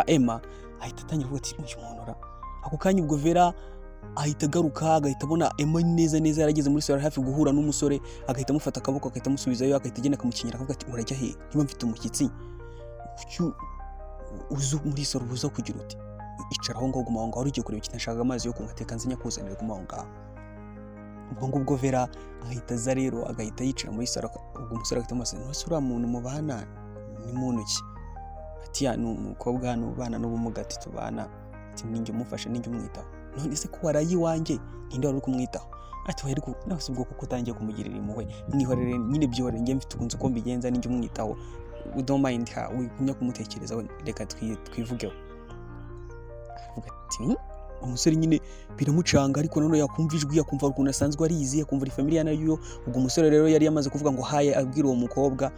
Emma, ahita atangira kuvuga ati: "Uyu muntu ra." Ako kanya ubwo Vera Ahita agaruka, agahita abona Emma neza neza yarageze muri salon hafi guhura n'umusore, agahita amufata akaboko, agahita amusubizayo, agahita agenda akamukinyira, akavuga ati: "Urajya he niba mfite umushyitsi? Kuki uza muri salon uza kugira uti icara aho ngaho, guma aho ngaho, ugiye kureba ikintu? Nashakaga amazi yo kunywa, teka nze nyakuzanire, guma aho ngaho." Ubwo ngubwo Vera ahita aza rero, agahita yicara muri salon. Ubwo umusore agahita amubaza: "Ese uriya muntu mubana ni muntu ki?" Ati: "Ya, ni umukobwa hano ubana n'ubumuga." Ati: "Tubana." Ati: "Ninjye umufasha, ninjye umwitaho." "None se ko waraye iwanjye, ninde wari uri kumwitaho?" Ati: "Oya, ariko nawe si ubwo kuko utangiye kumugirira impuhwe. Mwihorere nyine, byihorere, njye mfite ukunze uko mbigenza, ninjye umwitaho. We don't mind her, wigumya kumutekerezaho, reka twivugeho." Aravuga ati: "Hmm?" Umusore nyine biramucanga, ariko nanone yakumva ijwi, yakumva ukuntu asanzwe arizi, yakumva ari familiar nayo. Ubwo umusore rero yari yamaze kuvuga ngo "Hi", abwira uwo mukobwa.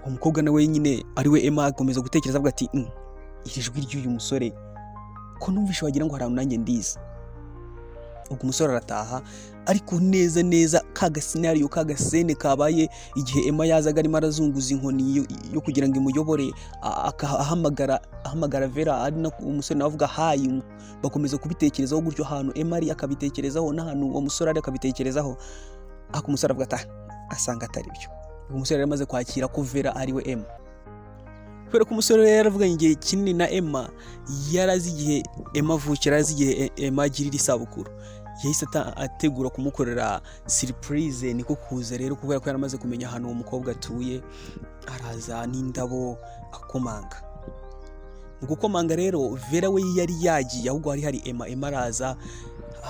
Uwo mukobwa nawe nyine ari we Emma akomeza gutekereza, avuga ati: Iri jwi ry'uyu musore ko numvishe wagira ngo hari ahantu nanjye ndizi." Ubwo umusore arataha, ariko neza neza ka gascenario, ka gascene kabaye igihe Emma yazaga arimo arazunguza inkoni yo kugira ngo imuyobore, ahamagara Vera, ari na umusore nawe avuga "Hi", bakomeza kubitekerezaho gutyo. Ahantu Emma ari akabitekerezaho, n'ahantu uwo musore ari akabitekerezaho, ariko umusore avuga ati: "Ah," asanga atari byo. Ubwo umusore yari amaze kwakira ko Vera ari we Emma, kubera ko umusore yari yaravuganye igihe kinini na Emma, yari azi igihe Emma avukira, yari azi igihe Emma agirira isabukuru. Yahise ategura kumukorera surprise. Niko kuza rero, kubera ko yari amaze kumenya ahantu uwo mukobwa atuye, araza n'indabo, akomanga. Mu gukomanga rero, Vera we yari yagiye, ahubwo hari hari Emma. Emma araza,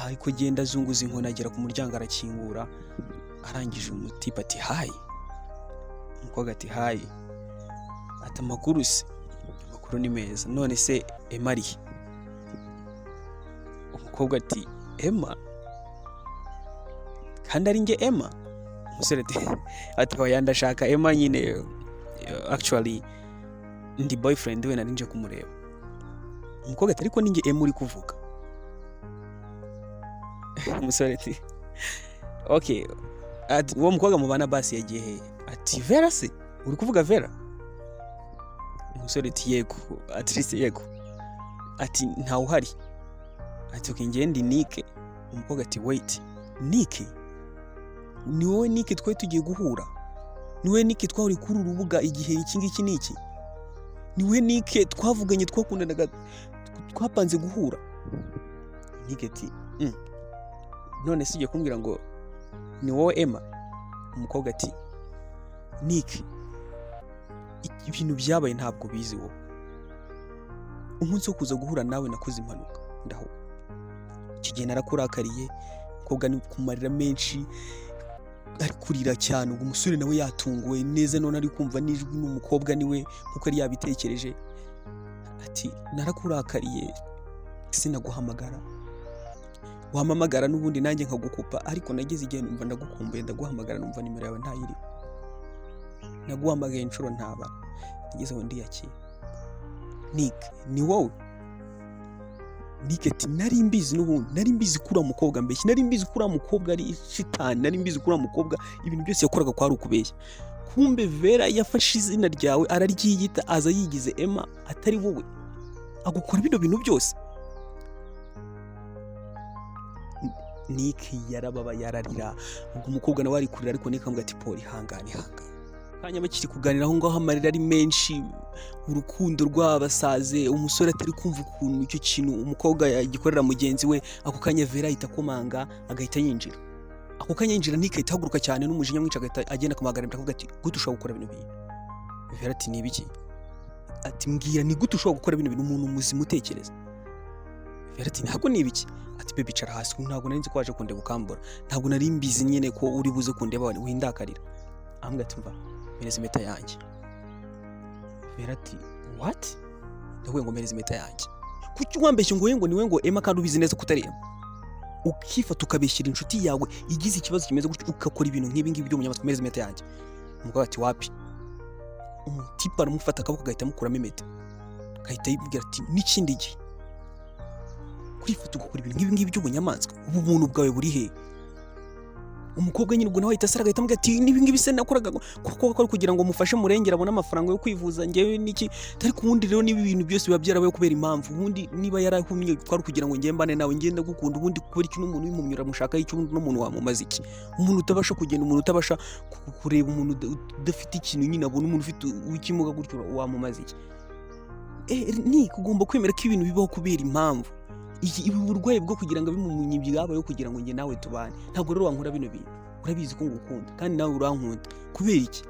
ari kugenda azunguza inkoni, agera ku muryango, arakingura. Arangije umutipe ati: "Hi." Umukobwa ati: "Hi." Ati: "Amakuru se?" "Amakuru ni meza. None se Emma ari he?" Umukobwa ati: "Emma? Kandi ari njye Emma." Umusore ati: "Oya, ndashaka Emma nyine, actually ndi boyfriend we, nari nje kumureba." Umukobwa ati: "Ariko ninjye Emma uri kuvuga." Umusore ati: "Okay." Ati: "Uwo mukobwa mubana basi yagiye he?" Ati: "Vera se? Uri kuvuga Vera?" Umusore ati: "Yego, at least yego." Ati: "Ntawe uhari." Ati: "Okay, njye ndi Nick." Umukobwa ati: "Wait, Nick? Ni wowe Nick twari tugiye guhura? Ni wowe Nick twahuriye kuri uru rubuga igihe iki ngiki n'iki? Ni wowe Nick twavuganye, twakundanaga, twapanze guhura?" Nick ati: None se ugiye kumbwira ngo ni wowe Emma?" Umukobwa ati: "Nick, ibintu byabaye ntabwo bizi wowe. Umunsi wo kuza guhura nawe nakoze impanuka, ndaho icyo gihe narakurakariye." Umukobwa ni ku marira menshi, ari kurira cyane. Ubwo umusore nawe yatunguwe neza, none ari kumva n'ijwi n'umukobwa niwe nkuko yari yabitekereje. Ati: "Narakurakariye, sinaguhamagara, wampamagara n'ubundi nanjye nkagukupa, ariko nageze igihe numva ndagukumbuye, ndaguhamagara, numva nimero yawe ntayiriho. Naguhamagaye inshuro ntabara, nageze aho ndiyakira. Nick, ni wowe Nick?" Ati: "Nari mbizi n'ubundi, nari mbizi ko uriya mukobwa mbeshya, nari mbizi ko uriya mukobwa ari shitani, nari mbizi ko uriya mukobwa ibintu byose yakoraga ko ari ukubeshya. Kumbe Vera yafashe izina ryawe araryiyita, aza yigize Emma atari wowe, agukora bino bintu byose." Nick yarababaye, yararira. Ubwo umukobwa nawe ari kurira, ariko Nick amubwira ati: "Paul, ihangane, ihangane." Kanya bakiri kuganira aho ngaho, amarira ari menshi, urukundo rwabasaze, umusore atari kumva ukuntu icyo kintu umukobwa yagikorera mugenzi we. Ako kanya Vera ahita akomanga, agahita yinjira. Ako kanya yinjira, Nick ahita ahaguruka cyane n'umujinya mwinshi, agahita agenda akamuhagarara imbere, akavuga ati: "Gute ushobora gukora bino bintu?" Vera ati: "Ni ibiki?" Ati: "Mbwira, ni gute ushobora gukora bino bintu, umuntu muzima utekereza?" Vera ati: "Ntabwo, ni ibiki?" Ati: "Baby, icara hasi. Ntabwo nari nzi ko waje kundeba ukambura, ntabwo nari mbizi nyine ko uri buze kundeba windakarira." Ambwira ati: "Mva, mpereza impeta yanjye." Vera ati: "What?" "Ndavuga ngo mpereza impeta yanjye. Kuki wambeshye ngo ngo niwe ngo Emma, kandi ubizi neza ko utari Emma? Ukifata ukabeshyira inshuti yawe igize ikibazo kimeze gutyo, ugakora ibintu nk'ibi ngibi by'umunyamaswa. Mpereza impeta yanjye." Umukobwa ati: "Wapi." Umutipe aramufata akaboko, agahita amukuramo impeta, agahita yibwira ati: "N'ikindi gihe kurifata ugakora ibintu nk'ibi ngibi by'ubunyamaswa, ubu buntu bwawe buri he?" Umukobwa nyine ubwo nawe ahita asara, agahita amubwira ati: "N'ibi ngibi se nakoraga kuko ko ari kugira ngo mufashe murengere abone amafaranga yo kwivuza, njyewe niki?" Ariko ubundi rero niba ibintu byose biba byarabaye kubera impamvu, ubundi niba yarahumye kwari kugira ngo njye mbane nawe, ngenda gukunda. Ubundi kubera iki n'umuntu w'impumyi uramushaka iki? Ubundi n'umuntu wamumaza iki? Umuntu utabasha kugenda, umuntu utabasha kureba, umuntu udafite ikintu nyine abona, umuntu ufite w'ikimuga gutyo wamumaza iki? Ni ugomba kwemera ko ibintu bibaho kubera impamvu. Ibi burwayi bwo kugira ngo abe byabayeho kugira ngo njye nawe tubane. Ntabwo rero wankora bino bintu, urabizi ko ngukunda kandi nawe urankunda. Kubera iki?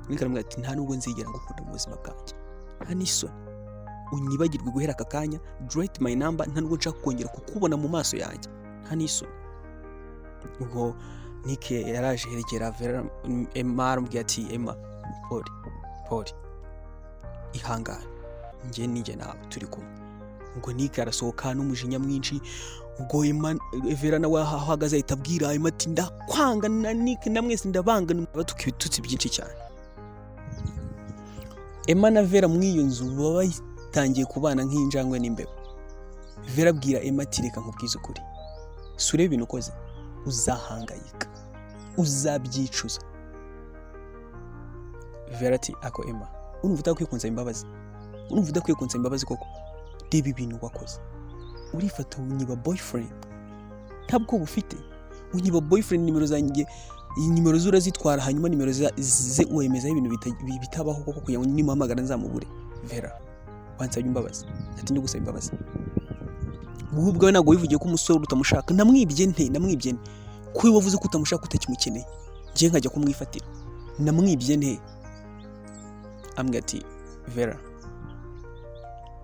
Nick aramubwira ati: "Nta nubwo nzigera ngukunda mu buzima bwanjye, nta n'isoni, unyibagirwe guhera aka kanya, delete my number, nta nubwo nshaka kongera kukubona mu maso yanjye, nta n'isoni." Ubwo Nick yaraje yerekera Vera, Emma, aramubwira ati: "Emma, pole pole, ihangane, njye ninjye nawe turi kumwe." Ubwo Nick arasohoka n'umujinya mwinshi. Ubwo Emma, Vera nawe aho ahagaze ahita abwira Emma ati: "Ndakwanga na Nick na mwese ndabanga." Batuka ibitutsi byinshi cyane. Emma na Vera muri iyo nzu baba batangiye kubana nk'injangwe n'imbeba. Vera abwira Emma ati: "Reka nkubwize ukuri, si urebe ibintu ukoze, uzahangayika, uzabyicuza." Vera ati: "Ako Emma, urumva udakwiye kunsaba imbabazi? Urumva udakwiye kunsaba imbabazi koko? Reba ibintu wakoze, urifata unyiba boyfriend, ntabwo ufite, unyiba boyfriend, nimero zanjye, iyi nimero ze urazitwara, hanyuma nimero ze wemezaho ibintu bitabaho koko kugira ngo nimuhamagara nzamubure. Vera, wansabye imbabazi." Ati: "Ndi gusaba imbabazi? Wowe ubwawe ntabwo wivugiye ko umusore utamushaka? Namwibye nte? Namwibye nte? Ko wowe wavuze ko utamushaka, utakimukeneye, njye nkajya kumwifatira, namwibye nte?" Ambwira ati: "Vera,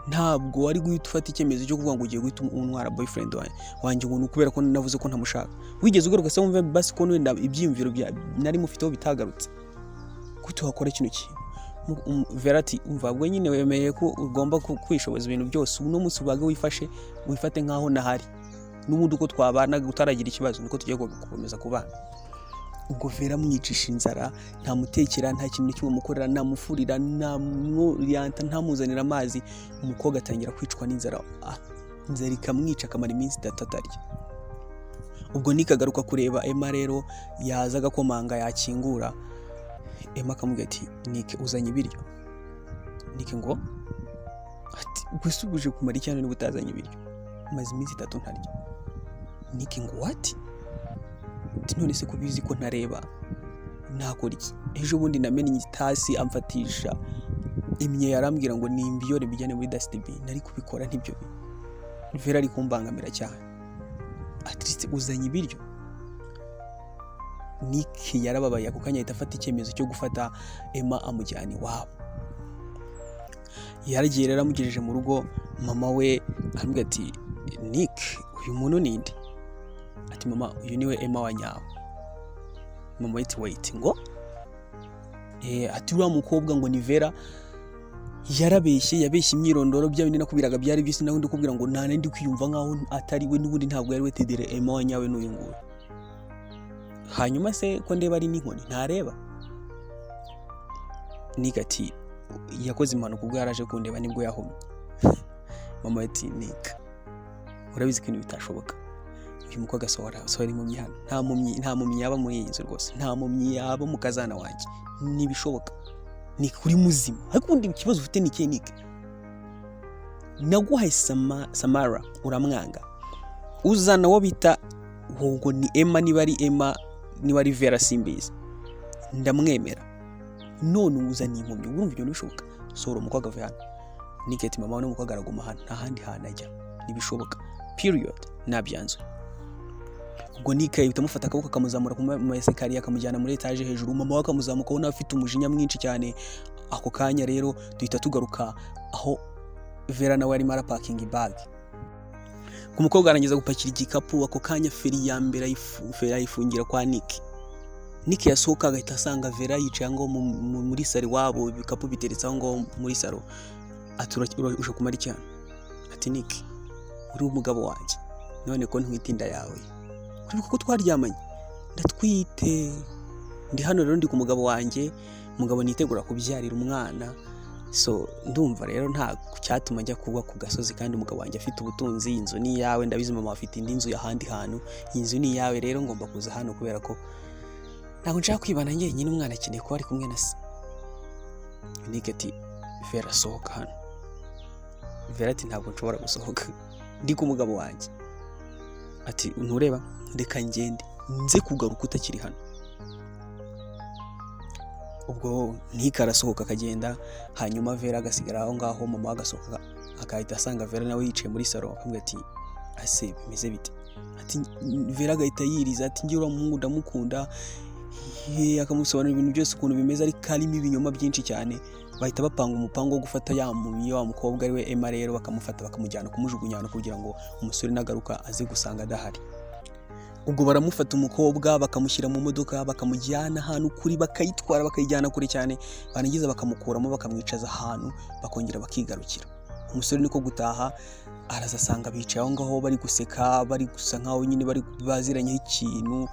ntabwo wari guhita ufata icyemezo cyo kuvuga ngo ugiye guhita untwara boyfriend wanjye ngo ni ukubera ko navuze ko ntamushaka. Wigeze ugaruka se wumve basi ko wenda ibyiyumviro bya nari mufiteho bitagarutse? Gute wakora kino kintu?" Vera ati: "Umva, ubwo nyine wemeye ko ugomba kwishoboza ibintu byose, uno munsi ubaga wifashe, wifate nkaho nahari n'ubundi uko twabanaga utaragira ikibazo niko tugiye gukomeza kubana." Ubwo Vera amwicisha inzara, ntamutekera, nta kintu na kimwe amukorera, ntamufurira, ntamwuriyanta, ntamuzanira amazi. Umukobwa atangira kwicwa n'inzara, inzara ikamwica, akamara iminsi 3 atarya. Ubwo Nick agaruka kureba Emma rero, yaza agakomanga, yakingura, Emma akamubwira ati: "Nick, uzanye ibiryo?" Nick ngo ati: "Gusa ubuje kumara icyana niba utazanye ibiryo? Maze iminsi 3 ntarya." Nick ngo: "What?" Ati: "None se kubizi ko ntareba nakora iki? Ejo bundi namennye itasi, amfatisha imyeyo, arambwira ngo nimbiyore mbijyane muri dustbin, nari kubikora ntibyo bintu. Vera ari kumbangamira cyane. At least uzanye ibiryo?" Nick yarababaye ako kanya, ahita afata icyemezo cyo gufata Emma amujyana iwabo. Yaragiye rero, amugejeje mu rugo, mama we aramubwira ati: "Nick, uyu muntu ni nde?" Ati: "Mama, uyu niwe Emma wa nyawe." Mama we ati: "Wait, ngo?" Ati: "Uriya mukobwa ngo ni Vera yarabeshye, yabeshye imyirondoro, bya bindi nakubwiraga byari byose, nawe ndikubwira ngo nta nandi kwiyumva nkaho atari we, n'ubundi ntabwo yari we. Tedere Emma wa nyawe n'uyu nguyu. Hanyuma se ko ndeba ari n'inkoni, ntareba?" Nick ati: "Yakoze impanuka ubwo yaraje kundeba, nibwo yahumye." Mama ati: "Nick, urabizi ko ibintu bitashoboka. Uyu mukobwa asohora, sohora impumyi hano. Nta mpumyi, nta mpumyi yaba muri iyi nzu rwose, nta mpumyi yaba mu kazana wanjye, ntibishoboka. Nick, uri muzima? Ariko ubundi ikibazo ufite ni ikihe? Nick, naguhaye Samara uramwanga, uzana uwo bita ngo ni Emma, niba ari Emma, niba ari Vera, simbizi, ndamwemera, none uzaniye impumyi. Urumva ibyo ntibishoboka. Sohora umukobwa ave hano." Nick ati: "Mama, n'umukobwa araguma hano, nta handi hantu ajya, ntibishoboka, period, nabyanzwe." Ubwo Nick ahita amufata akaboko, akamuzamura ku ma escalier, akamujyana muri etaje hejuru. Mama we akamuzamuka, ubona afite umujinya mwinshi cyane. Ako kanya rero duhita tugaruka aho Vera nawe arimo arapakinga ibag. Ku mukobwa arangiza gupakira igikapu, ako kanya feri ya mbere feri ayifungira kwa Nick. Nick yasohoka agahita asanga Vera yicaye ngo muri salo iwabo, ibikapu biteretse aho ngaho muri salo. Ati: "Uje kumara iki hano?" Ati: "Nick, uri umugabo wanjye, none ko ntwite inda yawe, uribuka ko twaryamanye? Ndatwite, ndi hano rero, ndi ku mugabo wanjye, umugabo nitegura kubyarira umwana. So ndumva rero nta cyatuma njya kuba ku gasozi kandi umugabo wanjye afite ubutunzi. Inzu ni iyawe, ndabizi mama afite indi nzu y'ahandi hantu, iyi nzu ni iyawe, rero ngomba kuza hano kubera ko Ntabwo nshaka kwibana njyenyine, umwana akeneye kuba ari kumwe na se." Nick ati: "Vera, sohoka hano." Vera ati: "Ntabwo nshobora gusohoka, ndi ku mugabo wanjye." Ati: "Ntureba, reka ngende, nze kugaruka utakiri hano." Ubwo Nick arasohoka akagenda, hanyuma Vera agasigara aho ngaho. Mama we agasohoka, agahita asanga Vera nawe yicaye muri salo, akamubwira ati: "Ase bimeze bite?" Ati Vera agahita yiriza ati: "Njye uriya muhungu ndamukunda." Akamusobanurira ibintu byose ukuntu bimeze, ariko harimo ibinyoma byinshi cyane. Bahita bapanga umupango wo gufata ya mumyi wa mukobwa, ari we Emma. Rero bakamufata, bakamujyana kumujugunya ahantu kugira ngo umusore nagaruka aze gusanga adahari. Ubwo baramufata umukobwa, bakamushyira mu modoka, bakamujyana ahantu kuri, bakayitwara bakayijyana kure cyane, barangiza bakamukuramo, bakamwicaza ahantu, bakongera bakigarukira. Umusore niko gutaha, araza asanga bicaye aho ngaho bari guseka, bari gusa nkaho nyine bari baziranyeho ikintu,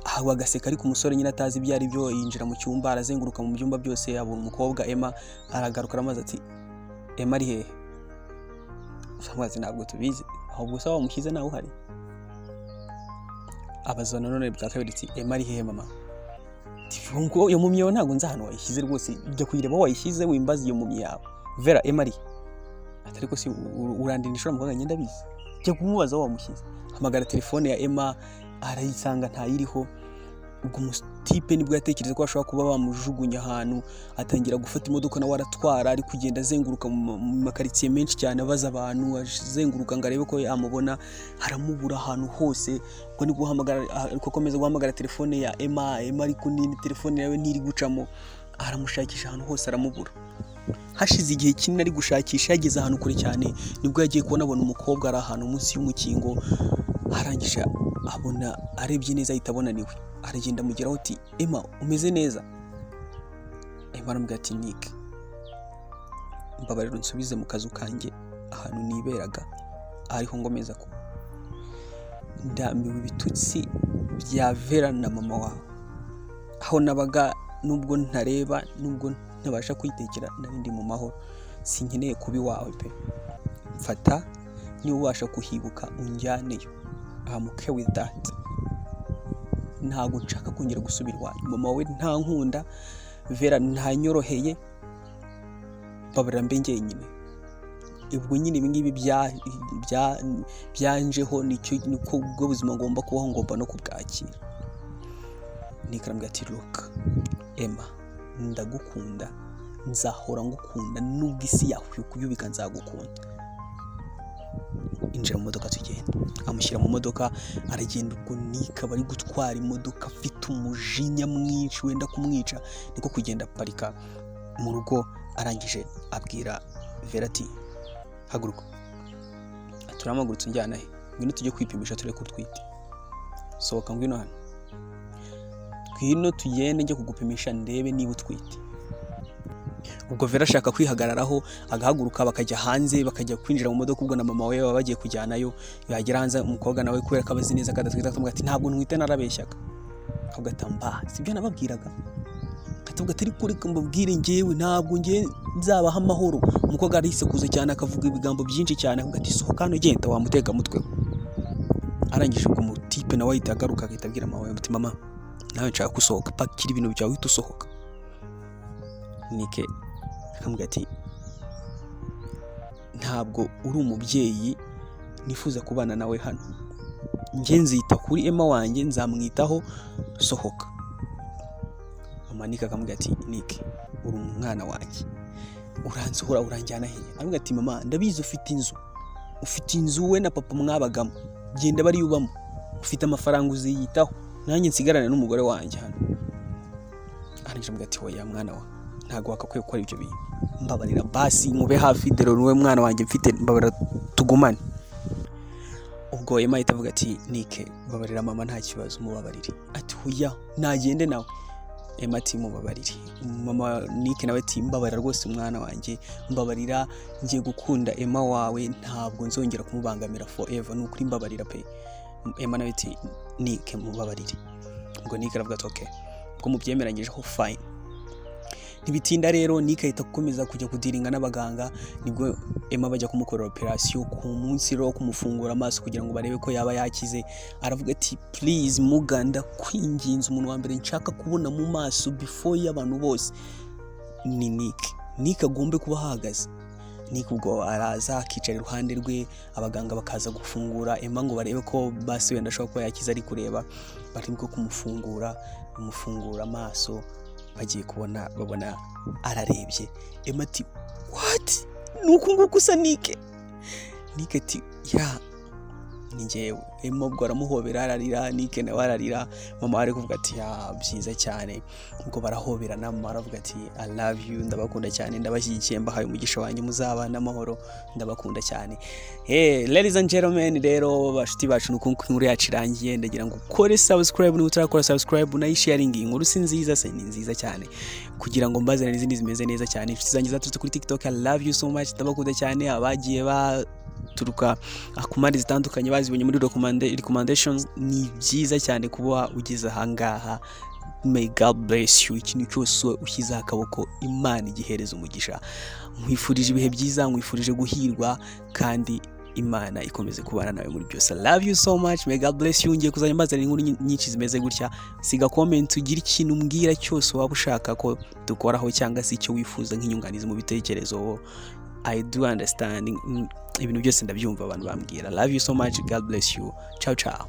aha bagaseka, ariko umusore nyine atazi ibyo ari byo. Yinjira mu cyumba, arazenguruka mu byumba byose, abona umukobwa Emma. Aragaruka, aramaze ati: "Emma ari hehe?" Ati: "Ntabwo tubizi, ahubwo se wamushyize nawe uhari?" Abaza nanone bwa kabiri ati: "Emma ari hehe, mama?" Ati: "Ngo iyo mumyi yawe ntabwo nzi ahantu wayishyize rwose, jya kuyireba aho wayishyize, wimbaze iyo mumyi yawe." "Vera, Emma ari he?" Ati: "Ariko si urandindisha uriya mukobwa? Ngenda abizi, jya kumubaza aho wamushyize." Hamagara telefone ya Emma, arayisanga ntayiriho. Ubwo umutipe nibwo yatekereza ko bashobora kuba bamujugunya ahantu, atangira gufata imodoka nawe aratwara, ari kugenda azenguruka mu makaritsiye menshi cyane, abaza abantu, azenguruka ngo arebe ko yamubona. Aramubura ahantu hose. Ubwo ni guhamagara, ari gukomeza guhamagara telefone ya Emma. Emma ariko ni telefone yawe ntiri gucamo. Aramushakisha ahantu hose, aramubura. Hashize igihe kinini ari gushakisha, yageze ahantu kure cyane, nibwo yagiye kubona abona umukobwa ari ahantu munsi y'umukingo. Arangije abona, arebye neza ahita abona niwe. Aragenda amugeraho ati: "Emma, umeze neza?" Emma aramubwira ati: "Nick, mbabarira unsubize mu kazu kanjye ahantu niberaga, ariho ngomeza kuba. Ndambiwe ibitutsi bya Vera na mama wawe. Aho nabaga, nubwo ntareba, nubwo ntabasha kwitekera, nari ndi mu mahoro. Sinkeneye kuba iwawe pe. Mfata niba ubasha kuhibuka unjyaneyo. I'm okay with that. Ntabwo nshaka kongera gusubira iwanyu. Mama we ntankunda, Vera ntanyoroheye. Mbabarira mbe njyenyine." Ubwo nyine ibi ngibi byanjeho, nicyo niko ubwo buzima ngomba kubaho, ngomba no kubwakira. Nick arambwira ati: "Look Emma, ndagukunda, nzahora ngukunda, nubwo isi yakwikuyubika nzagukunda. Injira mu modoka tugenda." Amushyira mu modoka, aragenda. Ubwo Nick aba ari gutwara imodoka afite umujinya mwinshi wenda kumwica. Niko kugenda aparika mu rugo, arangije abwira Vera ati: "Haguruka." "Turamagurutse, unjyana he?" "Ngwino tujye kwipimisha turebe ko utwite. Sohoka, ngwino hano, ngwino tugende njye kugupimisha ndebe niba utwite." Ubwo Vera ashaka kwihagararaho, agahaguruka, bakajya hanze, bakajya kwinjira mu modoka. Ubwo na mama we baba bagiye kujyanayo. Yagera hanze, umukobwa nawe kubera ko abazi neza ko adatwite, akamubwira ati: "Ntabwo ntwite, narabeshyaga." Akavuga ati: "Mba sibyo nababwiraga?" Akavuga ati: "Ariko reka mbabwire, njyewe ntabwo njye nzabaha amahoro." Umukobwa arisekuza cyane, akavuga ibigambo byinshi cyane, akavuga ati: "Sohoka hano, genda wamuteka mutwe we." Arangije ubwo umutipe nawe ahita agaruka, agahita abwira mama we ati: "Mama, nawe nshaka gusohoka, pakira ibintu byawe uhita usohoka." Nick akamubwira ati: "Ntabwo uri umubyeyi nifuza kubana nawe hano. Njye nzita kuri Emma wanjye, nzamwitaho, sohoka." Mama Nick akamubwira ati: "Nick, uri umwana wanjye, uransohora uranjyana he?" Aramubwira ati: "Mama, ndabizi ufite inzu, ufite inzu we na papa mwabagamo, genda bariyo ubamo, ufite amafaranga, uziyitaho, nanjye nsigarane n'umugore wanjye hano." Arangije aramubwira ati: "Oya mwana wa, ntabwo wakakwiye gukora ibyo bintu. Mbabarira basi mube hafi, dore niwe mwana wanjye mfite, mbabarira tugumane." Ubwo Emma ahita avuga ati: "Nick, babarira mama, nta kibazo, mubabarire." Ati: "Oya, nagende nawe." Emma ati: "Mubabarire." Mama Nick nawe ati: "Mbabarira rwose mwana wanjye, mbabarira, ngiye gukunda Emma wawe, ntabwo nzongera kumubangamira forever, ni ukuri mbabarira pe." Emma nawe ati: "Nick, mubabarire." Ubwo Nick aravuga ati: "Okay, ubwo mubyemeranyijeho, fine." Ntibitinda rero, Nick ahita akomeza kujya kudealinga n'abaganga. Nibwo Emma bajya kumukorera operation ku munsi rero wo kumufungura amaso kugira ngo barebe ko yaba yakize. Aravuga ati: "Please muganda, kwinginze, umuntu wa mbere nshaka kubona mu maso before y'abantu bose ni Nick. Nick agombe kuba ahagaze." Nick ubwo araza akicara iruhande rwe, abaganga bakaza gufungura Emma ngo barebe ko basi wenda ashobora kuba yakize. Ari kureba, bari bwo kumufungura, bamufungura amaso, bagiye kubona babona ararebye. Emma ati: "What? Ni uku nguku usa, Nick?" Nick ati: "Yeah, ni njyewe." Emma ubwo aramuhobera, ararira, Nick nawe ararira. Mama ari kuvuga ati: "Yeah, byiza cyane." Ubwo barahoberana, mama aravuga ati: "I love you, ndabakunda cyane, ndabashyigikiye, mbahaye umugisha wanjye, muzabana amahoro, ndabakunda cyane." Hey, ladies and gentlemen, rero bashuti bacu, nuko inkuru yacu irangiye. Ndagira ngo ukore subscribe niba utarakora subscribe, unayisharinge. Iyi nkuru si nziza se? Ni nziza cyane, kugira ngo mbazane n'izindi zimeze neza cyane. Inshuti zanjye zaturutse kuri TikTok, I love you so much, ndabakunda cyane. Abagiye baturuka ku mpande zitandukanye bazibonye muri recommendations, ni byiza cyane kuba ugeze ahangaha. May God bless you. Ikintu cyose ushyizeho akaboko, Imana igihereza umugisha. Nkwifurije ibihe byiza, nkwifurije guhirwa, kandi Imana ikomeze kubana nawe muri byose. I love you so much, may God bless you. Ngiye kuzajya mbazanira inkuru nyinshi zimeze gutya. Siga comment, ugire ikintu umbwira cyose waba ushaka ko dukoraho, cyangwa se icyo wifuza nk'inyunganizi mu bitekerezo. I do understand, ibintu byose ndabyumva abantu bambwira. Love you so much, God bless you, ciao ciao.